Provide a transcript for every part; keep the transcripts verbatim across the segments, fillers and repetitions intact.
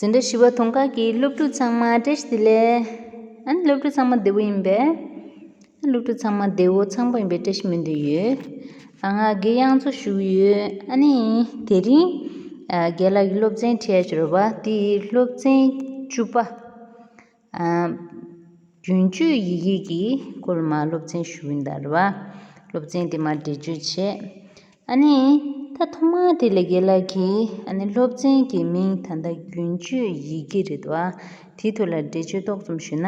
འཛིན་གྲྭ་བཞི་པ་དོན་ཁག་གི་སློབ་ཕྲུག་ཚང་མ་བཀྲ་ཤིས་བདེ་ལེགས། ཨ་ནི་སློབ་ཕྲུག་ཚང་མ་བདེ་པོ་ཡིན་པས། སློབ་ཕྲུག་ཚང་མ་བདེ་པོ་ཚང་པོ་ཡིན་པའི་བཀྲ་ཤིས་སྨོན་འདུན་ཡོད། ཨ་ང་དགེ་དབྱངས་མཚོ་ཞུ་གི་ཡོད། ཨ་ནི་དེ་རིང་ཨ་རྒན་ལགས་ཀྱི་སློབ་ཚན་ཁྲིད་ཡ་ཅིག་ཡོད་པ་དེ་སློབ་ཚན་བཅུ་པ། ཨ་རྒྱུན་སྤྱོད་ཡི་གེ་གི་སྐོར་མར་སློབ་ཚན་ཞུ་གི་ཡིན་ད་རེད་བ། སློབ་ཚན་དེ་མར་འགྲེལ་བརྗོད་བྱས། ཨ་ནི། ད་ཐོག་མར་དེ་ལ་རྒན་ལགས་ཀྱིས་ཨ་ནི་སློབ་ཚན་གྱི་མིང་ད་ལྟ་རྒྱུན་སྤྱོད་ཡི་གེ་རེད་བ། དེའི་ཐོག་ལ་འགྲེལ་བརྗོད་ཏོག་ཙམ་ཞུས་ན།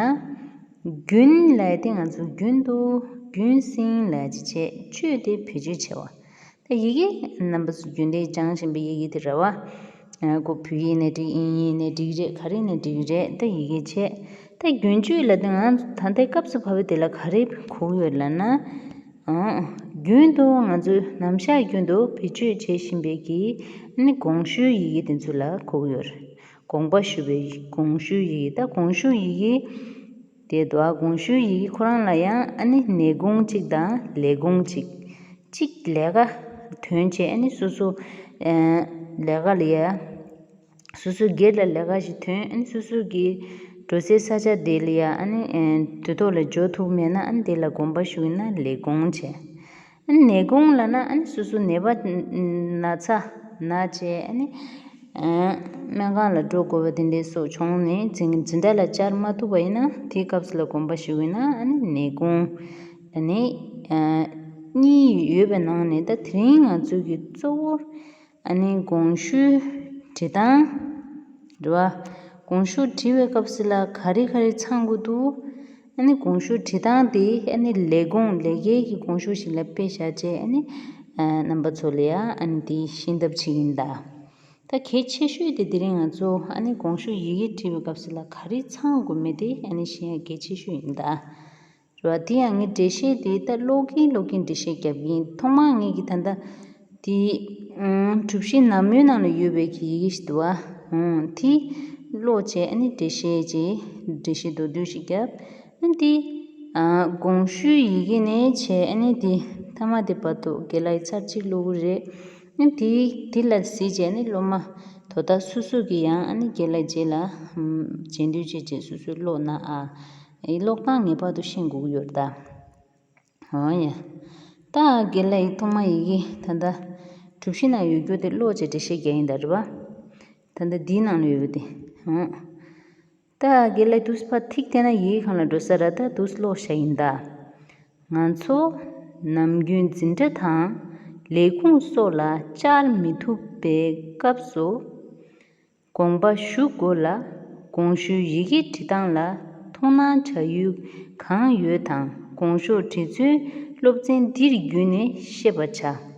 རྒྱུན་ལབ་ཡ་དེ་ང་ཚོ་རྒྱུན་དུ་རྒྱུན་བསྲིངས་ལབ་ཡ་ཅིག་བྱས། སྤྱོད་དེ་བེད་སྤྱོད་བྱས་པ། ད་ཡི་གེ་རྣམ་པ་ཚོ་རྒྱུན་ལྡན་སྦྱང་བཞིན་པའི་ཡི་གེ་དེ་རེད་བ། ཨ་ཁོ་བོད་ཡིག་ནས་འགྲིག་དབྱིན་ཡིག་ནས་འགྲིག་རེད། ག་རེ་ནས་འགྲིག་རེད། ད་ཡི་གེ་བྱས། ད་རྒྱུན་སྤྱོད་ལབ་དུས་ང་ད་ལྟའི་སྐབས་སུ་བབས་པའི་དེ་ལ་ག་རེ་གོ་གི་ཡོད་ལབ་ན། ཨང་། རྒྱུན་དུ་ང་ཚོས་ནམ་ཞག་རྒྱུན་དུ་བེད་སྤྱོད་བྱེད་བཞིན་པའི་གི་ནི་དགོངས་ཞུའི་ཡི་གེ་དེ་ཚོ་ལ་གོ་གི་ཡོད་རེད། དགོངས་པ་ཞུ་བའི་དགོངས་ཞུའི་ཡི་གེ། ད་དགོངས་ཞུའི་ཡི་གེ་དེ་དོ་དགོངས་ཞུའི་ཡི་གེ་ཁོ་རང་ལ་ཡང་ཨ་ནི་ནད་དགོངས་གཅིག་དང་ལས་དགོངས་གཅིག་གཅིག་ལས་ཀ་དོན་བྱས། ཨ་ནི་སོ་སོ་ཨ་ལས་ཀ་ལ་ཡ། སོ་སོའི་སྒེར་ལ་ལས་ཀ་ཞིག་ཐོན། ཨ་ནི་སོ་སོ་གི་འགྲོ་སའི་ས་ཆ་དེ་ལ་ཡ་ཨ་ནི་ཨེ་དུས་ཐོག་ལ་འབྱོར་ཐུབ་མེད་ན། ཨ་ནི་དེ་ལ་དགོངས་པ་ཞུ་ཡིན་ན་ལས་དགོངས་བྱས། ཨ་ནི་ནད་དགོངས་ལབ་ན་ཨ་ནི་སོ་སོ་ནད་པ་ན་ཚ་ན་བྱས། ཨ་ནི་ཨེ་སྨན་ཁང་ལ་འགྲོ་དགོས་པ་དེ་འདྲའི་སོགས་བྱུང་ནས་འཛིན་འཛིན་གྲྭ་ལ་བཅར་མ་ཐུབ་པ་ཡིན་ན། དེའི་སྐབས་སུ་ལ་དགོངས་པ་ཞུ་ཡིན་ན་ཨ་ནི་ནད་དགོངས་ལབ་ནས། ཨེ་གཉིས་ཡོད་པའི་ནང་ནས་ད་དེ་རིང་ང་ཚོའི་གི་གཙོ་བོ། ཨ་ནི་དགོངས་ཞུའི་འབྲི་སྟངས་རེད་བ། དགོངས་ཞུ་འབྲི་བའི་སྐབས་སུ་ལ་ག་རེ་ག་རེ་ཚང་དགོས་འདུག་ཨ་ནི་དགོངས་ཞུ་འབྲི་སྟངས་དེ་ཨ་ནི་ལས་ཁུངས་ལས་ཀའི་གི་དགོངས་ཞུ་ཞིག་ལ་དཔེ་བཞག་བྱས། ཨ་ནི་ཨ་རྣམ་པ་ཚོ་ལ་ཡ་ཨ་ནི་དེ་ཤེས་ཐབས་བྱེད་ཀྱི་ཡིན་ད། ད་གལ་ཆེ་ཤོས་དེ་དེ་རིང་ང་ཚོ་ཨ་ནི་དགོངས་ཞུ་ཡི་གེ་འབྲི་བའི་སྐབས་སུ་ལ་ག་རེ་ཚང་དགོས་མེད་དེ་ཨ་ནི་ཤེས་ཡ་གལ་ཆེ་ཤོས་ཡིན་ད། རེད་བ། དེ་ཡང་ངས་འགྲེལ་བཤད་དེ་ད་ཀློག་གིན་ཀློག་གིན་འགྲེལ་བཤད་རྒྱབ་ཀྱིན། ཐོག་མར་ངས་ཀྱི་ད་ལྟ་དེ་ཨང་གྲུ་བཞི་ནམ་ཡོད་ནང་ལ་ཡོད་པའི་གི་ཡི་གེ་ཞིག་འདུག་བ། ཨང་དེ་ཀློག་བྱས། ཨ་ནི་འགྲེལ་བཤད་ཅིག་འགྲེལ་བཤད་མདོར་བསྡུས་ཤིག་བརྒྱབ། ཨ་ནི་དེ་ཨ་དགོངས་ཞུའི་ཡི་གེ་ནས་བྱས། ཨ་ནི་དེ་མཐའ་མ་དེ་བར་དུ་རྒན་ལགས་ཚར་གཅིག་ཀློག་གི་རེད། ཨ་ནི་དེ་དེ་ལ་གཟིགས་བྱས་ནས་སློབ་མ་དོ་བདག་སོ་སོ་གི་ཡང་ཨ་ནི་རྒན་ལགས་རྗེས་ལ་ཨམ་རྗེས་ཟློས་བྱས་བྱས་སོ་སོས་ཀློག་ན་ཨ། ཨེ་ཀློག་སྟངས་ངེས་པར་དུ་ཤེས་དགོས་ཀྱི་ཡོད་རེད་ད། འོ་ཡ། ད་རྒན་ལགས་ཡི་ཐོག་མ་ཡི་གེ་ད་ལྟ་གྲུ་བཞི་ནང་ཡོད་རྒྱུ་དེ་ཀློག་བྱས་འགྲེལ་བཤད་རྒྱག་ཡིན་ད་རེད་བ། ད་ལྟ་འདིའི་ནང་ལ་ཡོད་པ་དེ། འོ། ད་རྒན་ལགས་དུས་ཕར་ཐིག་བལྟས་ན་ཡི་གེ་གང་ལ་འགྲོ་ས་ར། ད་དུས་ཀློག་བྱ་ཡིན་ད། ང་ཚོ་ནམ་རྒྱུན་འཛིན་གྲྭ་དང་ལས་ཁུངས་སོགས་ལ་བཅར་མི་ཐུབ་པའི་སྐབས་སུ། དགོངས་པ་ཞུ་དགོས་ལ། དགོངས་ཞུའི་ཡི་གེ་འབྲི་སྟངས་ལ་ཐུགས་སྣང་བྱ་ཡུལ་གང་ཡོད་དང་། དགོངས་ཞུ་འབྲི་ཚུལ་སློབ་ཚན་འདིར་བརྒྱུད་ནས་ཤེས་པར་བྱ།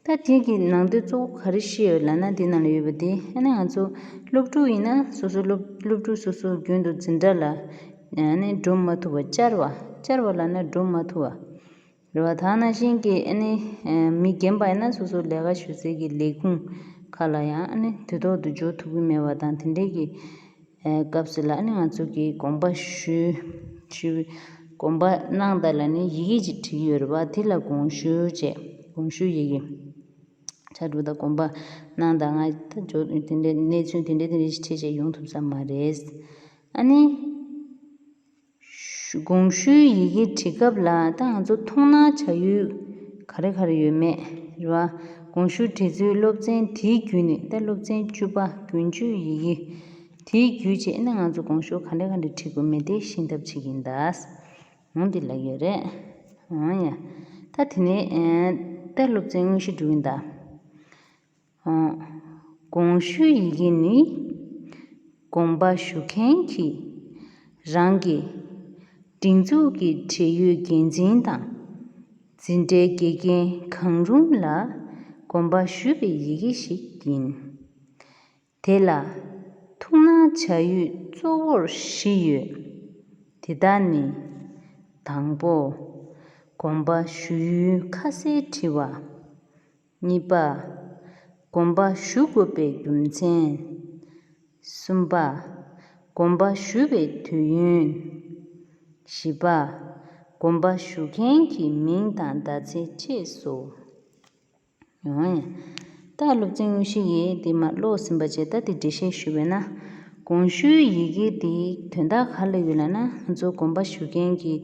ད་དེ་གི་ནང་དོན་གཙོ་བོ་ག་རེ་བཤད་ཡོད་ལབ་ན། དེ་ནང་ལ་ཡོད་པ་དེ་ཨ་ནི་ང་ཚོ་སློབ་ཕྲུག་ཡིན་ན་སོ་སོ་སློབ་སློབ་ཕྲུག་སོ་སོ་རྒྱུན་དུ་འཛིན་གྲྭ་ལ་ཨ་ནི་འགྲོ་མ་ཐུབ་པ། བཅར་བ་བཅར་བ་ལབ་ན་འགྲོ་མ་ཐུབ་པ། རེད་བ། ད་ནང་བཞིན་གྱི་ཨ་ནི་ཨ་མི་རྒན་པ་ཡིན་ན་སོ་སོ་ལས་ཀ་ཞུ་སའི་གི་ལས་ཁུངས་ཁག་ལ་ཡང་ཨ་ནི་དུས་ཐོག་ཏུ་འབྱོར་ཐུབ་ཀྱི་མེད་པ་དང་། དེ་འདྲའི་གི་ཨ་སྐབས་སུ་ལ་ཨ་ནི་ང་ཚོ་གི་དགོངས་པ་ཞུ་ཞུ་དགོངས་པ་གནང་དང་ལབ་ནས་ཡི་གེ་ཅིག་བྲིས་ཡོད་རེད་བ། དེ་ལ་དགོངས་ཞུ་བྱས། དགོངས་ཞུ་ཡི་གེ་ཕྱག་དྲུག་དང་དགོངས་པ་གནང་དང་། ང་ད་འབྱོར་དེ་འདྲའི་གནས་ཚུལ་དེ་འདྲའི་དེ་འདྲའི་ཞིག་འཕྲད་བྱས་ཡོང་ཐུབ་ས་མ་རེད། ཨ་ནི། དགོངས་ཞུའི་ཡི་གེ་བྲིས་སྐབས་ལ་ད་ང་ཚོ་ཐུགས་སྣང་བྱ་ཡུལ་ག་རེ་ག་རེ་ཡོད་མེད་རེད་བ། དགོངས་ཞུ་འབྲི་ཚུལ་སློབ་ཚན་དེའི་བརྒྱུད་ནས། ད་སློབ་ཚན་བཅུ་པ་རྒྱུན་སྤྱོད་ཡི་གེ་དེའི་བརྒྱུད་བྱས་ནས་ང་ཚོ་དགོངས་ཞུ་ག་འདྲ་ག་འདྲ་འབྲི་དགོས་མེད་དེ་ཤེས་ཐབས་བྱེད་ཀྱི་ཡིན་ད། འོང་འདི་ལ་ཡོད་རེད། འོང་ཡ། ད་དེ་ནས་ཨེ་ད་སློབ་ཚན་དངོས་གཞི་འགྲོ་གི་ཡིན་ད། དགོངས་ཞུའི་ཡི་གེ་ནི། དགོངས་པ་ཞུ་མཁན་གྱིས་རང་གི་སྒྲིག་འཛུགས་ཀྱི་འབྲེལ་ཡོད་འགན་འཛིན་དང་། འཛིན་གྲྭའི་དགེ་རྒན་གང་རུང་ལ་དགོངས་པ་ཞུ་བའི་ཡི་གེ་ཞིག་ཡིན། དེ་ལ་ཐུགས་སྣང་བྱ་ཡུལ་གཙོ་བོར་བཞི་ཡོད། དེ་དག་ནི། དང་པོ། དགོངས་པ་ཞུ་ཡུལ་ཁ་གསལ་བྲི་བ། གཉིས་པ། དགོངས་པ་ཞུ་དགོས་པའི་རྒྱུ་མཚན། གསུམ་པ། དགོངས་པ་ཞུ་བའི་དུས་ཡུན། བཞི་པ། དགོངས་པ་ཞུ་མཁན་གྱི་མིང་དང་ཟླ་ཚེས་བཅས་སོ། ཡོང་ཨེ། ད་སློབ་ཚན་དངོས་གཞི་ཡིས་དེ་མ་ཀློག་ཟིན་པ་བྱས། ད་དེ་འགྲེལ་བཤད་ཞུས་པས་ན། དགོངས་ཞུའི་ཡི་གེ་དེའི་དོན་དག་ག་ལ་ཡོད་ལབ་ན། ང་ཚོ་དགོངས་པ་ཞུ་མཁན་གྱི་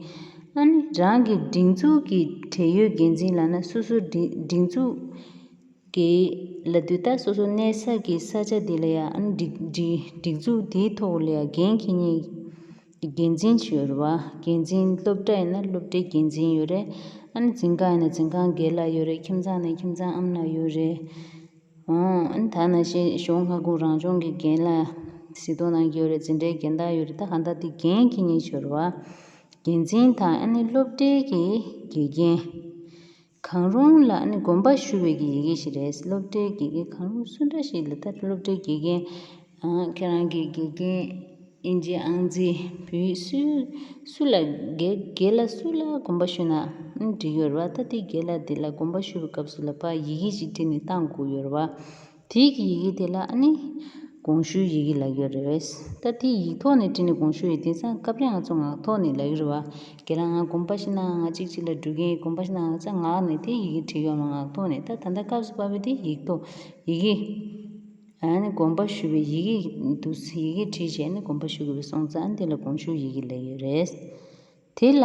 ཨ་ནི་རང་གི་སྒྲིག་འཛུགས་ཀྱི་བགྲེས་ཡོད་འགན་འཛིན་ལབ་ན། སོ་སོ་སྒྲིག་སྒྲིག་འཛུགས་ཀྱི་ལབ་དུས་ད་སོ་སོ་གནས་ས་གི་ས་ཆ་དེ་ལ་ཡ་ཨ་ནི་སྒྲིག་སྒྲིག་སྒྲིག་འཛུགས་དེའི་ཐོག་ལ་ཡ་འགན་འཁྱེར་མཁན་གྱི་འགན་འཛིན་ཞིག་ཡོད་རེད་བ། འགན་འཛིན་སློབ་གྲྭ་ཡིན་ན་སློབ་གྲྭའི་འགན་འཛིན་ཡོད་རེད། ཨ་ནི་འཛིན་ཁང་ཡིན་ན་འཛིན་ཁང་རྒན་ལགས་ཡོད་རེད། ཁྱིམ་ཚང་ནས་ཁྱིམ་ཚང་ཨམ་ལགས་ཡོད་རེད། ཨོ། ཨ་ནི་ད་ནང་བཞིན་གཞུང་ཁ་ཁུངས་རང་སྐྱོང་གི་རྒན་ལགས། གཟིགས་རྟོག་གནང་གི་ཡོད་རེད། འཛིན་གྲྭའི་འགན་བདག་ཡོད་རེད། ད་གང་ལྟར་དེ་འགན་འཁྱེར་མཁན་ཞིག་ཡོད་རེད་བ། འགན་འཛིན་དང་ཨ་ནི་སློབ་གྲྭའི་གི་དགེ་རྒན། གང་རུང་ལ་ཨ་ནི་དགོངས་པ་ཞུ་བའི་གི་ཡི་གེ་ཞིག་རེད། སློབ་གྲྭའི་དགེ་རྒན་གང་རུང་སུ་འདྲ་ཞིག་ལ། ད་སློབ་གྲྭའི་དགེ་རྒན། ཨ། ཁྱེད་རང་གི་དགེ་རྒན། ཨིན་ཇི་ཨང་རྩིས། བོད་ཡིག་སུ། སུ་ལ་དགེ་དགེ་ལགས་སུ་ལ་དགོངས་པ་ཞུ་ན་འགྲིག་ཡོད་རེད་བ། ད་དེ་དགེ་ལགས་དེ་ལ་དགོངས་པ་ཞུ་བའི་སྐབས་སུ་ལ་ཕར་ཡི་གེ་ཞིག་བྲིས་ནས་བཏང་དགོས་ཡོད་རེད་བ། དེ་གི་ཡི་གེ་དེ་ལ་ཨ་ནི་དགོངས་ཞུའི་ཡི་གེ་ལབ་ཡོད་རེད། ད་དེ་ཡིག་ཐོག་ནས་བྲིས་ནས་དགོངས་ཞུ་ཡི་དེང་སང་སྐབས་རེ་ང་ཚོ་ངག་ཐོག་ནས་ལབ་ཀྱི་རེད་བ། དགེ་ལགས་ང་དགོངས་པ་ཞུ་ན། ང་གཅིག་གཅིག་ལ་འགྲོ་གི་ཡིན། དགོངས་པ་ཞུ་ན། ང་ཚོ་ངག་ནས་དེ་ཡི་གེ་བྲིས་ཡོད་མ། ངག་ཐོག་ནས། ད་ད་ལྟ་སྐབས་སུ་བབས་པའི་དེ་ཡིག་ཐོག་ཡི་གེ། ཨ་ནི་དགོངས་པ་ཞུ་བའི་ཡི་གེ་འདུག་ཡི་གེ་བྲིས་བྱས་ནས་དགོངས་པ་ཞུ་དགོས་པའི་སོང་ཙང་དེ་ལ་དགོངས་ཞུ་ཡི་གེ་ལབ་ཡོད་རེད། དེ་ལ་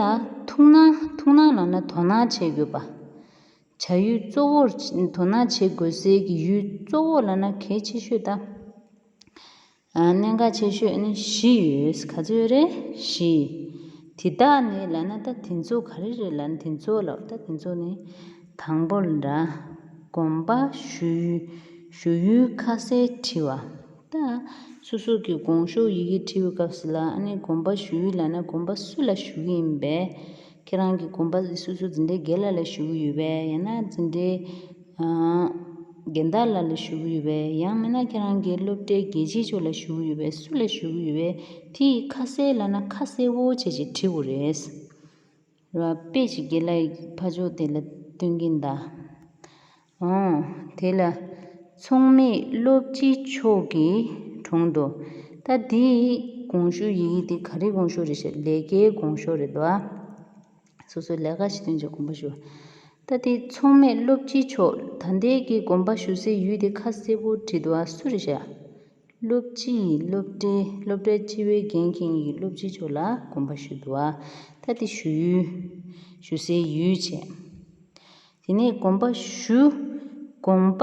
ཐུགས་སྣང་། ཐུགས་སྣང་ལབ་ན་དོ་སྣང་བྱེད་དགོས་པ། བྱ་ཡུལ་གཙོ་བོར་དོ་སྣང་བྱེད་དགོས་སའི་གི་ཡུལ་གཙོ་བོ་ལབ་ན་གལ་ཆེ་ཤོས་ད། ཨ། གནད་འགག་ཆེ་ཤོས་ནི་བཞི་ཡོད། ག་ཚོད་ཡོད་རེད། བཞི། དེ་དག་ནི་ལབ་ན་ད་དེ་ཚོ་ག་རེ་རེད་ལབ་ན། དེ་ཚོ་ལབ། ད་དེ་ཚོ་ནི། དང་པོ་ལ་འདྲ། དགོངས་པ་ཞུ་ཡུལ། ཞུ་ཡུལ་ཁ་གསལ་བྲིས་པ། ད་སོ་སོ་གི་དགོངས་ཞུ་ཡི་གེ་བྲིས་པའི་སྐབས་སུ་ལ་ཨ་ནི་དགོངས་པ་ཞུ་ཡུལ་ལབ་ན་དགོངས་པ་སུ་ལ་ཞུ་གི་ཡིན་པས། ཁྱེད་རང་གི་དགོངས་པ་སོ་སོ་འཛིན་གྲྭའི་རྒན་ལགས་ལ་ཞུ་གི་ཡོད་པས། ཡང་ན་འཛིན་གྲྭའི། ཨ། རྒན་བདག་ལགས་ལ་ཞུ་གི་ཡོད་པས། ཡང་མིན་ན་ཁྱེད་རང་གི་སློབ་གྲྭའི་དགེ་ཆེ་མཆོག་ལ་ཞུ་གི་ཡོད་པས། སུ་ལ་ཞུ་གི་ཡོད་པས། དེ་ཡི་ཁ་གསལ་ལབ་ན་ཁ་གསལ་པོ་བྱས་བྱས་བྲིས་དགོས་རེད། རེད་བ། དཔེ་ཅིག་རྒན་ལགས་ཕར་ཕྱོགས་དེ་ལ་སྟོན་གྱིན་གདའ། ཨོ། དེ་ལ། མཚུངས་མེད་སློབ་སྤྱི་མཆོག་གི་དྲུང་དུ། ད་འདིའི་དགོངས་ཞུ་ཡི་གེ་འདི་ག་རེ་དགོངས་ཞུ་རེད་ཤག་ལས་ཀའི་དགོངས་ཞུ་རེད་དོ། སོ་སོའི་ལས་ཀ་ཞིག་སྟོན་ཆོག་དགོངས་པ་ཞུ། ད་དེ་མཚུངས་མེད་སློབ་སྤྱི་མཆོག་ད་ལྟའི་གི་དགོངས་པ་ཞུ་སའི་ཡུལ་དེ་ཁ་གསལ་པོ་བྲིས་འདུག་ཨ། སུ་རེད་ཤག་སློབ་སྤྱི་ཡི་སློབ་གྲྭའི་སློབ་གྲྭའི་སྤྱི་བའི་འགན་འཁྱེར་མཁན་གྱི་སློབ་སྤྱི་མཆོག་ལ་དགོངས་པ་ཞུས་འདུག་ཨ། ད་དེ་ཞུ་ཡུལ། ཞུ་སའི་ཡུལ་བྱས། དེ་ནས་དགོངས་པ་ཞུ། དགོངས་པ་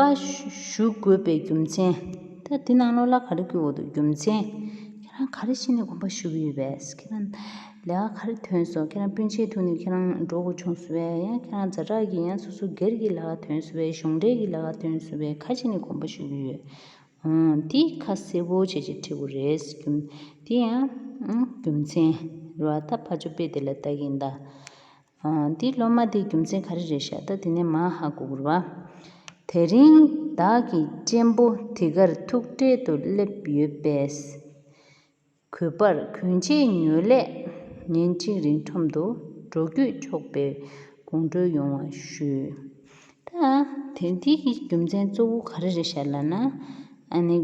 ཞུ་དགོས་པའི་རྒྱུ་མཚན། ད་དེ་ནང་ལོགས་ལ་ག་རེ་བཀོད་དགོས་འདུག་རྒྱུ་མཚན། ཁྱེད་རང་ག་རེ་བྱས་ནས་དགོངས་པ་ཞུ་གི་ཡོད་པས། ཁྱེད་རང་ལས་ཀ་ག་རེ་ཐོན་སོང་། ཁྱེད་རང་སྤུན་མཆེད་ཐུག་ནས་ཁྱེད་རང་འགྲོ་དགོས་བྱུང་སོང་བས། ཡང་ཁྱེད་རང་ཛ་དྲག་གི་ཡང་སོ་སོ་སྒེར་གྱི་ལས་ཀ་ཐོན་སོང་བས། གཞུང་འབྲེལ་གྱི་ལས་ཀ་ཐོན་སོང་བས། ག་རེ་བྱས་ནས་དགོངས་པ་ཞུ་གི་ཡོད། ཨང་། དེ་ཁ་གསལ་པོ་བྱས་བྱས་བྲིས་དགོས་རེད། རྒྱུ། དེ་ཡང་། ཨང་། རྒྱུ་མཚན་རེད་བ། ད་ཕར་ཕྱོགས་དཔེ་དེ་ལ་ལྟ་གིན་གདའ། ཨང་། དེ་སློབ་མ་དེའི་རྒྱུ་མཚན་ག་རེ་རེད་ཤག་ད་དེ་ནས་མར་ཧ་གོ་དགོས་རེད་བ། དེ་རིང་བདག་གི་གཅེན་པོ་དེ་གར་ཐུག་འཕྲད་དུ་སླེབས་ཡོད་པས། གུས་པར་གྱོན་ཆས་ཉོ་སླད་ཉིན་གཅིག་རིང་ཁྲོམ་དུ་འགྲོ་སྐྱོད་ཆོག་པའི་དགོངས་འཁྲོལ་ཡོང་བ་ཞུ། ད་དེ་འདི་གི་རྒྱུ་མཚན་གཙོ་བོ་ག་རེ་རེད་ཤག་ལབ་ན། ཨ་ནི།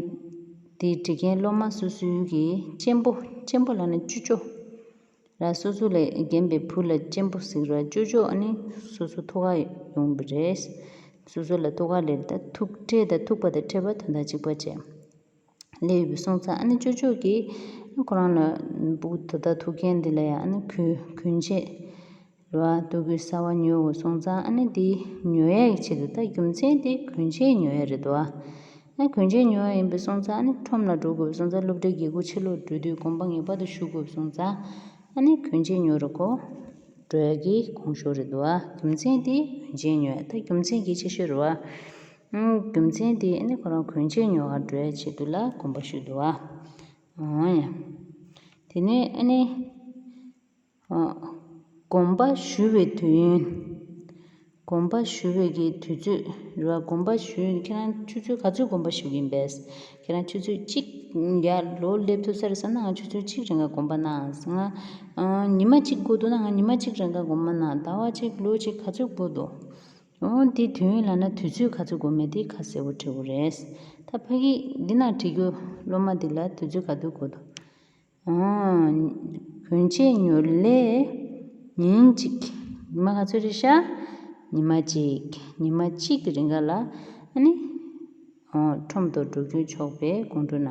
དེ་འབྲི་མཁན་སློབ་མ་སོ་སོའི་གི་གཅེན་པོ། གཅེན་པོ་ལབ་ན་ཅོ་ཅོ། ར། སོ་སོ་ལས་རྒན་པའི་བུ་ལ་གཅེན་པོ་ཟེར་བ། ཅོ་ཅོ་ཨ་ནི་སོ་སོ་ཐུག་ག་ཡོང་བ་རེད། སོ་སོ་ལ་ཐུག་ག་སླེབས། ད་ཐུག་འཕྲད་དང་ཐུག་པ་དང་འཕྲད་པ་དོན་དག་གཅིག་པ་བྱས། སླེབས་ཡོད་པའི་སོང་ཙང་ཨ་ནི་ཅོ་ཅོ་གིས་ཁོ་རང་ལ་སྤུ་གུ་ད་ལྟ་ཐུག་མཁན་འདི་ལ་ཡང་ཨ་ནི་གྱོན་གྱོན་ཆས་རེད་བ། སྟོད་གོས་གསར་པ་ཉོ་དགོས་སོང་ཙང་ཨ་ནི་འདི་ཉོ་ཡ་ཡི་ཆེད་དུ། ད་རྒྱུ་མཚན་དེ་གྱོན་ཆས་ཉོ་ཡ་རེད་དོ། ཨ་གྱོན་ཆས་ཉོ་ཡ་ཡིན་པའི་སོང་ཙང་ཨ་ནི་ཁྲོམ་ལ་འགྲོ་དགོས་པའི་སོང་ཙང་སློབ་གྲྭའི་དགེ་སྐོས་ཕྱིར་ལོག་འགྲོ་དུས་དགོངས་པ་ངེས་པར་དུ་ཞུ་དགོས་པའི་སོང་ཙང་ཨ་ནི་གྱོན་ཆས་ཉོ་རུ་ཁོ་འགྲོ་ཡ་གི་དགོངས་ཞུ་རེད་དོ། ཨ་རྒྱུ་མཚན་དེ་གྱོན་ཆས་ཉོ་ཡ། ད་རྒྱུ་མཚན་གལ་ཆེ་ཤོས་རེད་བ། ཨང་། རྒྱུ་མཚན་དེ་ཨ་ནི་ཁོ་རང་གྱོན་ཆས་ཉོ་བར་འགྲོ་ཡ་ཆེད་དུ་ལ་དགོངས་པ་ཞུས་འདུག་བ། ཨང་ཡ། དེ་ནས་ཨ་ནི། ཨ། དགོངས་པ་ཞུ་བའི་དུས་ཡུན། དགོངས་པ་ཞུ་བའི་གི་དུས་ཚོད་རེད་བ། དགོངས་པ་ཞུ། ཁྱེད་རང་ཆུ་ཚོད་ག་ཚོད་དགོངས་པ་ཞུ་གི་ཡིན་པས། ཁྱེད་རང་ཆུ་ཚོད་གཅིག་ཡར་ལོག་སླེབས་ཐུབ་ས་རེད་བསམ་ན་ང་ཆུ་ཚོད་གཅིག་རིང་ག་དགོངས་པ་གནང་། ང་། ཨ། ཉི་མ་གཅིག་དགོས་འདུག་ན་ང་ཉི་མ་གཅིག་རིང་ག་དགོངས་པ་གནང་། ཟླ་བ་གཅིག་ལོ་གཅིག་ག་ཚོད་དགོས་འདུག་འོ་འདི་དུས་ཡུན་ལབ་ན་དུས་ཚོད་ག་ཚོད་དགོས་མིན་དེ་ཁ་གསལ་པོ་བྲིས་དགོས་རེད། ད་ཕ་གི་འདི་ན་བྲིས་རྒྱུ་སློབ་མ་འདི་ལ་དུས་ཚོད་ག་དུས་དགོས་འདུག་ཨང་། གྱོན་ཆས་ཉོ་སླད་ཉིན་གཅིག་ཉི་མ་ག་ཚོད་རེད་ཤག་ཉི་མ་གཅིག་ཉི་མ་གཅིག་གི་རིང་ག་ལ་ཨ་ནི། ཁྲོམ་དུ་འགྲོ་རྒྱུ་ཆོག་པའི་དགོང་དྲོ་ན།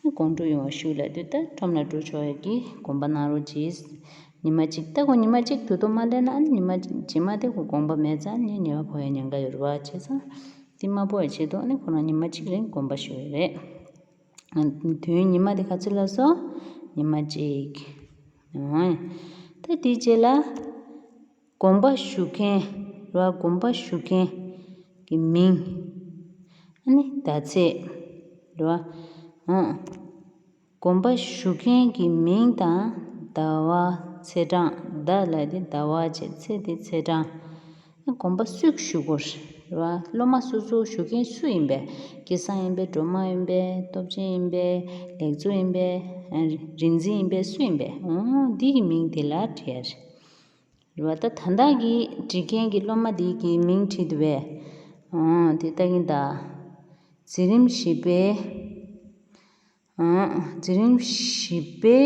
དགོང་དྲོ་ཡོང་བ་ཞུ་ལ་དུས་ད་ཁྲོམ་ལ་འགྲོ་ཆོག་ཡ་གི་དགོངས་པ་གནང་རོགས་གྱིས། ཉི་མ་གཅིག་ད་ཁོ་ཉི་མ་གཅིག་དུས་ཐོག་མ་ལེན་ན་ཉི་མ་རྗེས་མ་དེ་ཁོ་དགོངས་པ་མེད་ཙང་ནི་ཉེས་པ་ཕོག་ཡ་ཉེན་ཁ་ཡོད་རེད་བ། བྱས་ཙང་དེ་མ་ཕོག་ཡ་ཆེད་དུ་ནི་ཁོ་རང་ཉི་མ་གཅིག་རིང་དགོངས་པ་ཞུ་ཡ་རེད། དུས་ཡུན་ཉི་མ་དེ་ག་ཚོད་ལ་སོ། ཉི་མ་གཅིག་ད་དེའི་རྗེས་ལ། དགོངས་པ་ཞུ་མཁན་རེད་བ། དགོངས་པ་ཞུ་མཁན་གྱི་མིང་ཨ་ནི་ཟླ་ཚེས་རེད་བ། ཨང་། དགོངས་པ་ཞུ་མཁན་གྱི་མིང་དང་ཟླ་བ་ཚེས་གྲངས། ཟླ་ལབ་དེ་ཟླ་བ་བྱས། ཚེས་དེ་ཚེས་གྲངས། དགོངས་པ་སུས་ཞུ་དགོས་རེད་བ། སློབ་མ་སོ་སོ་ཞུ་མཁན་སུ་ཡིན་པས། སྐལ་བཟང་ཡིན་པས། སྒྲོལ་མ་ཡིན་པས། སྟོབས་ཆེན་ཡིན་པས། ལེགས་མཛོད་ཡིན་པས། རིག་འཛིན་ཡིན་པས། སུ་ཡིན་པས། འོ་འདི་གི་མིང་དེ་ལ་བྲིས་ཡ་རེད། རེད་བ། ད་ད་ལྟ་གི་འབྲི་མཁན་གྱི་སློབ་མ་དེ་གི་མིང་བྲིས་འདུག་པས། ཨང་། དེ་ལྟ་གིན་ད། འཛིན་རིམ་བཞི་པའི། ཨང་། འཛིན་རིམ་བཞི་པའི་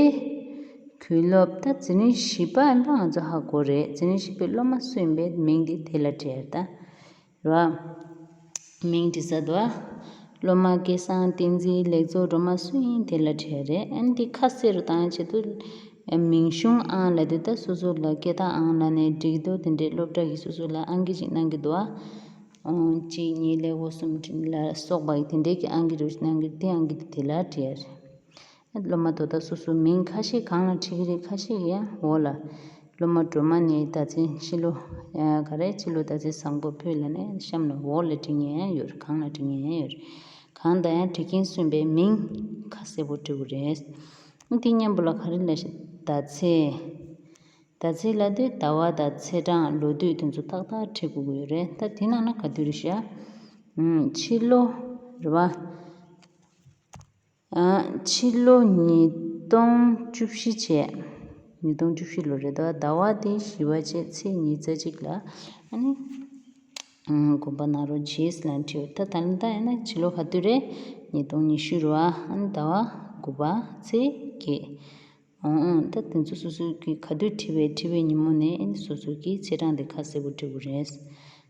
གུས་སློབ། ད་འཛིན་རིམ་བཞི་པ་ཨ་ནི་ང་ཚོ་ཧ་གོ་རེད། འཛིན་རིམ་བཞི་པའི་སློབ་མ་སུ་ཡིན་པའི་མིང་དེ་དེ་ལ་བྲིས་ཡ་རེད་ད། རེད་བ། མིང་འབྲི་ས་དུ་བ། སློབ་མ་སྐལ་བཟང་བསྟན་འཛིན་ལེགས་མཛོད་སྒྲོལ་མ་སུ་ཡིན་དེ་ལ་བྲིས་རེད། ཨ་ནི་འདི་ཁ་གསལ་རུ་བཏང་ཡ་ཆེད་དུ། མིང་གཞུང་ཨང་ལབ་དུས་ད་སོ་སོ་ལ་སྐད་གྲགས་ཨང་ལབ་ནས་འབྲི་གི་འདུག་དེ་འདྲའི་སློབ་གྲྭ་གི་སོ་སོ་ལ་ཨང་ཀི་ཅིག་གནང་གི་འདུག་ཨ། ཨང་གཅིག་གཉིས་ཀླད་ཀོར་གསུམ་ལ་སོགས་པ་ཡི་དེ་འདྲའི་གི་ཨང་ཀི་རུ་གནང་གི། དེ་ཨང་ཀི་དེ་དེ་ལ་བྲིས་ཡ་རེད། སློབ་མ་དོ་བདག་སོ་སོའི་མིང་ཁ་ཤས་གང་ལ་བྲིས་ཀྱི་རེད། ཁ་ཤས་ཀྱི་ཡང་འོག་ལ། སློབ་མ་སྒྲོལ་མ་ནི་ཟླ་ཚེས་ཕྱི་ལོ། ག་རེ། ཕྱི་ལོ་ཟླ་ཚེས་བཟང་པོ་ཕུད་ལ་ནས་གཤམ་ལ་འོག་ལ་བྲིས་མཁན་ཡང་ཡོད་རེད། གང་ལ་བྲིས་མཁན་ཡང་ཡོད་རེད། གང་ལྟར་ཡང་བྲིས་མཁན་སུ་ཡིན་པའི་མིང་ཁ་གསལ་པོ་བྲིས་དགོས་རེད། འདི་མཉམ་པོ་ལ་ག་རེ་ལབ་ཤག་ཟླ་ཚེས། ཟླ་ཚེས་ལབ་དུས་ཟླ་བ་དང་ཚེས་གྲངས་ལོ་དུས་དེ་ཚོ་ཏག་ཏག་བྲིས་དགོས་ཀྱི་ཡོད་རེད། ད་དེ་ནང་ན་ག་དུས་རེད་ཤག་ཕྱི་ལོ་རེད་བ། ཕྱི་ལོ་ཉིས་སྟོང་བཅུ་བཞི་བྱས། ཉིས་སྟོང་བཅུ་བཞི་ལོ་རེད་དོ། ཟླ་བ་དེ་བཞི་པ་བྱས། ཚེས་ཉི་ཤུ་རྩ་གཅིག་ལ་ཨ་ནི་དགོངས་པ་གནང་རོགས་གྱིས་ལབ་བྲིས་ཡོད། ད་ད་ལྟ་ཡིན་ན་ཕྱི་ལོ་ག་དུས་རེད། ཉིས་སྟོང་ཉི་ཤུ་རེད་བ། ཨ་ནི་ཟླ་བ་དགུ་པ་ཚེས་བརྒྱད། འོང་འོང་། ད་དེ་ཚོ་སོ་སོ་གི་ག་དུས་བྲིས་པའི་བྲིས་པའི་ཉིན་མོ་ནས་ཨ་ནི་སོ་སོ་གི་ཚེས་གྲངས་དེ་ཁ་གསལ་པོ་བྲིས་དགོས་རེད།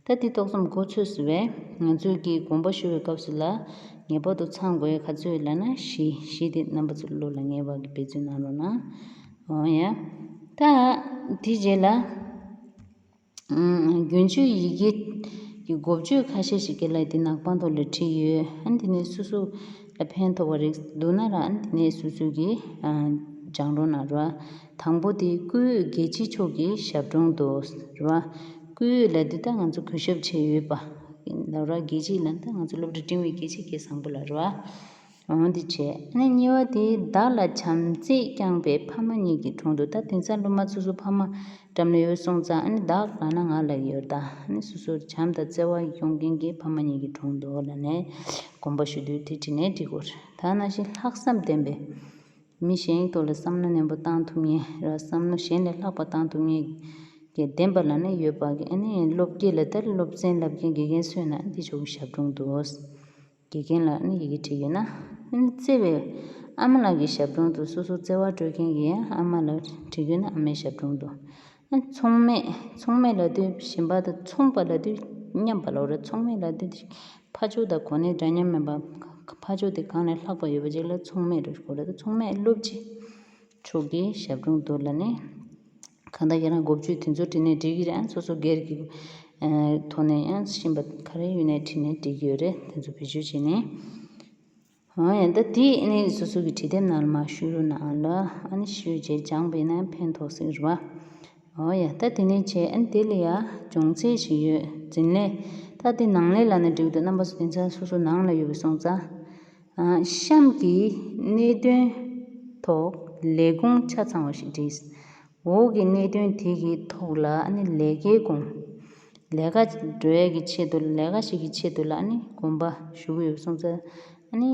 ད་དེ་ཏོག་ཙམ་མགོ་ཚོས་སུ་བས། ང་ཚོས་ཀྱི་དགོངས་པ་ཞུ་བའི་སྐབས་སུ་ལ་ངེས་པར་དུ་ཚང་དགོས་ཡ་ག་ཚོད་ཡོད་ལབ་ན་བཞི། བཞི་དེ་རྣམ་པ་ཚོ་བློ་ལ་ངེས་པ་གི་འབད་བརྩོན་གནང་རོགས་གནང་། འོ་ཡ། ད་དེ་རྗེས་ལ། རྒྱུན་སྤྱོད་ཡི་གེ་གི་འགོ་བརྗོད་ཁ་ཤས་ཤིག་རྒན་ལགས་དེ་ནག་པང་ཐོག་ལ་བྲིས་ཡོད། ཨ་ནི་དེ་ནས་སོ་སོ་ལ་ཕན་ཐོགས་པ་རིགས་འདུག་ན་ར། ཨ་ནི་དེ་ནས་སོ་སོ་གི་སྦྱང་རོགས་གནང་ར། དང་པོ་དེ་བཀུར་འོས་རྒྱལ་སྤྱི་མཆོག་གི་ཞབས་དྲུང་དུ་ར། བཀུར་འོས་ལབ་དུས་ད་ང་ཚོ་གུས་ཞབས་བྱས་ཡོད་པ་ལབ་ར། རྒྱལ་སྤྱི་ལབ་ད་ང་ཚོ་སློབ་གྲྭ་འབྲིང་བའི་རྒྱལ་སྤྱི་སྐད་བཟང་པོ་ལབ་ར། འོང་འདི་བྱས། ཨ་ནི་གཉིས་པ་དེ་བདག་ལ་བྱམས་བརྩེས་བསྐྱངས་པའི་ཕ་མ་གཉིས་ཀྱི་དྲུང་དུ། ད་དེང་སང་སློབ་མ་སོ་སོ་ཕ་མ་འགྲམ་ལ་ཡོད་སོང་ཙང་། ཨ་ནི་བདག་ལབ་ན་ང་ལབ་ཀྱི་ཡོད་ད། ཨ་ནི་སོ་སོར་བྱམས་དང་བརྩེ་བ་སྐྱོང་མཁན་གྱི་ཕ་མ་གཉིས་ཀྱི་དྲུང་དུ་ལབ་ནས་དགོངས་པ་ཞུ་དུས་དེ་བྲིས་ནས་འབྲི་དགོས་རེད། ད་ནང་བཞིན་ལྷག་བསམ་ལྡན་པའི་མི་གཞན་ཐོག་ལ་བསམ་བློ་ནན་པོ་བཏང་ཐུབ་མཁན་ར། བསམ་བློ་གཞན་ལས་ལྷག་པ་བཏང་ཐུབ་མཁན་གྱི་ལྡན་པ་ལབ་ན་ཡོད་པ་གི། ཨ་ནི་སློབ་དགེ་ལ་ལྟར་སློབ་ཚན་བསླབ་མཁན་དགེ་རྒན་སུ་ཡིན་ན་འདི་ཕྱོགས་ཀྱི་ཞབས་དྲུང་དུ། དགེ་རྒན་ལ་ནི་ཡི་གེ་བྲིས་ཡོད་ན། ཨ་ནི་བརྩེ་བའི་ཨ་མ་ལགས་ཀྱི་ཞབས་དྲུང་དུ། སོ་སོ་བརྩེ་བ་སྤྲོད་མཁན་གྱི་ཨ་མ་ལ་བྲིས་ཡོད་ན་ཨ་མའི་ཞབས་དྲུང་དུ། ཨ་ནི་མཚུངས་མེད། མཚུངས་མེད་ལབ་དུས་གཞན་པ་དང་མཚུངས་པ་ལབ་དུས་མཉམ་པ་ལབ་རེད། མཚུངས་མེད་ལབ་དུས་ཕ་ཕྱོགས་དང་གོ་གནས་འདྲ་མཉམ་མིན་པ། ཕ་ཕྱོགས་དེ་གང་ལས་ལྷག་པ་ཡོད་པ་ཅིག་ལ་མཚུངས་མེད་རེད་གོ་རེད། མཚུངས་མེད་སློབ་སྤྱི་མཆོག་གི་ཞབས་དྲུང་དུ་ལབ་ནས། གང་ལྟར་ཁྱེད་རང་འགོ་བརྗོད་དེ་ཚོ་བྲིས་ནས་འགྲིག་གི་རེད། ཨ་སོ་སོ་སྒེར་གྱི་ཨ་ཐོག་ནས་ཡང་ཤེས་པ་ག་རེ་ཡོད་ནའི་བྲིས་ནས་འགྲིག་གི་ཡོད་རེད། དེ་ཚོ་བེད་སྤྱོད་བྱས་ནས། འོ་ཡ། ད་དེ་ནི་སོ་སོ་གི་བྲིས་དེབ་ནང་ལ་མར་བཤུས་རོགས་གནང་ལ། ཨ་ནི་བཤུས་རྗེས་སྦྱངས་པ་ཡིན་ན་ཕན་ཐོགས་སྲིད་རེད་བ། འོ་ཡ། ད་དེ་ནས་བྱས། ཨ་ནི་དེ་ལ་ཡ་སྦྱོང་ཚན་ཞིག་ཡོད། འཛིན་ལས། ད་དེ་ནང་ལས་ལབ་ན་འགྲིག་འདུག་རྣམ་པ་ཚོ་དེང་སང་སོ་སོ་ནང་ལ་ཡོད་པ་སོང་ཙང་། གཤམ་གྱི་གནད་དོན་ཐོག་ལས་ཁུངས་ཆ་ཚང་བ་ཞིག་བྲིས། འོག་གི་གནད་དོན་དེ་གི་ཐོག་ལ་ཨ་ནི་ལས་ཀའི་དགོངས། ལས་ཀ་འགྲོ་ཡས་ཀྱི་ཆེད་དུ། ལས་ཀ་ཞིག་གི་ཆེད་དུ་ལ་ཨ་ནི་དགོངས་པ་ཞུ་གི་ཡོད་སོང་ཙང་། ཨ་ནི་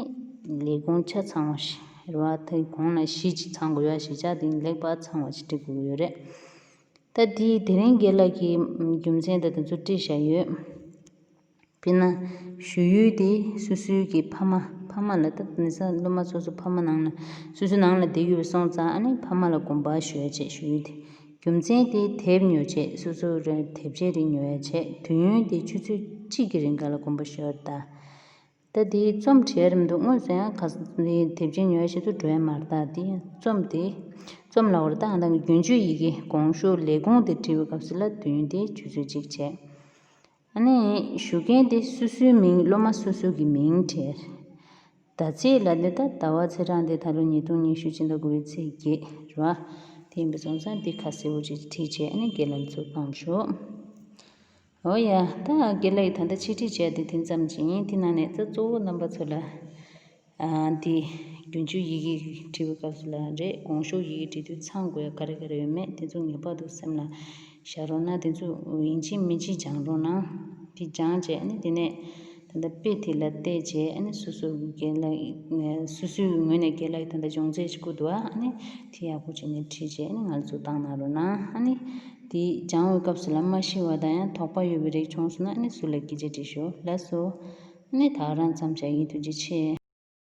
ལས་ཁུངས་ཆ་ཚང་བ་ཞིག་རེད་བ། དེ་གོང་ལ་གཞི་ཅིག་ཚང་དགོས་ཡ། གཞི་ཆགས་དེ་ལེགས་པར་ཚང་བ་ཞིག་བྲི་དགོས་ཀྱི་ཡོད་རེད། ད་དེ་དེ་རིང་རྒན་ལགས་ཀྱིས་རྒྱུ་མཚན་དང་དེ་ཚོ་བྲིས་བཞག་ཡོད། དཔེར་ན། ཞུ་ཡུལ་དེ་སོ་སོའི་གི་ཕ་མ། ཕ་མ་ལ། ད་དེང་སང་སློབ་མ་སོ་སོ་ཕ་མ་ནང་ན། སོ་སོའི་ནང་ལ་བསྡད་ཡོད་པ་སོང་ཙང་ཨ་ནི་ཕ་མ་ལ་དགོངས་པ་ཞུ་ཡ་བྱས། ཞུ་ཡུལ་དེ། རྒྱུ་མཚན་དེ་དེབ་ཉོ་ཆེད། སོ་སོ་རང་དེབ་ཆས་རེ་ཉོ་ཡ་བྱས། དུས་ཡུན་དེ་ཆུ་ཚོད་གཅིག་གི་རིང་ག་ལ་དགོངས་པ་ཞུ་ཡ་རེད་ད། ད་དེའི་རྩོམ་བྲིས་རིམ་དུ་དངོས་སུ་ཡང་ཁ་ས་དེ་དེབ་ཆེན་ཉོ་ཡ་ཞིག་ཏུ་འགྲོ་ཡ་མ་རེད། ད་དེ་རྩོམ་དེ་རྩོམ་ལ་བར་ད་ང་དང་གི་རྒྱུན་སྤྱོད་ཡི་གེ་གོང་ཞུ་ལས་ཁུངས་དེ་བྲིས་པའི་སྐབས་སུ་ལ་དོན་དེ་ཆུ་ཚོད་གཅིག་བྱས། ཨ་ནི་ཞུ་མཁན་དེ་སོ་སོའི་མིང་སློབ་མ་སོ་སོ་གི་མིང་བྲིས། ཟླ་ཚེས་ལ་ནི་ད་ཟླ་བ་ཚེས་གྲངས་དེ་ད་ལོ་ཉིས་སྟོང་ཉི་ཤུ་སྤྱི་ཟླ་དགུ་པའི་ཚེས་བརྒྱད་རེད་བ། དེ་ཡིན་པ་སོང་ཙང་དེ་ཁ་གསལ་པོ་ཅིག་བྲིས་བྱས་ཨ་ནི་རྒན་ལགས་ཚོ་བཏང་ཤོག་འོ་ཡ། ད་རྒན་ལགས་ད་ལྟ་འཆད་ཁྲིད་བྱས་དེ་དེ་ཙམ་ཅིག་ཡིན། དེ་ནང་ནས་ད་གཙོ་བོ་རྣམ་པ་ཚོ་ལ་ཨ་འདི་རྒྱུན་སྤྱོད་ཡི་གེ་བྲིས་པའི་སྐབས་སུ་ལ་རེད། གོང་ཞུ་ཡི་གེ་བྲིས་དུས་ཚང་དགོས་ཡ་ག་རེ་ག་རེ་ཡོད་མེད་དེ་ཚོ་ངེས་པར་དུ་སེམས་ལ་བཞག་རོགས་གནང་། དེ་ཚོ་ཡིན་གཅིག་མིན་གཅིག་སྦྱང་རོགས་གནང་། དེ་སྦྱངས་བྱས་ཨ་ནི་དེ་ནས་ད་ལྟ་དཔེ་དེ་ལ་བལྟས་བྱས་ཨ་ནི་སོ་སོ་རྒན་ལགས་སོ་སོའི་ངོས་ནས་རྒན་ལགས་ད་ལྟ་སྦྱོང་ཚན་ཞིག་བསྐུར་འདུག་ཨ། ཨ་ནི་དེ་ཡག་པོ་བྱས་ནས་བྲིས་བྱས་ཨ་ནི་ང་ཚོ་བཏང་གནང་རོགས་གནང་། ཨ་ནི་དེ་སྦྱང་བའི་སྐབས་སུ་ལ་མ་ཤེས་པ་དང་ཡང་དོགས་པ་ཡོད་པའི་རིགས་བྱུང་སོང་ན་ཨ་ནི་ཟུར་ལ་སྐད་ཆ་དྲིས་ཤོག་ལགས་སོ། ཨ་ནི་ད་ག་རང་མཚམས་བཞག་ཡིན། ཐུགས་རྗེ་ཆེ།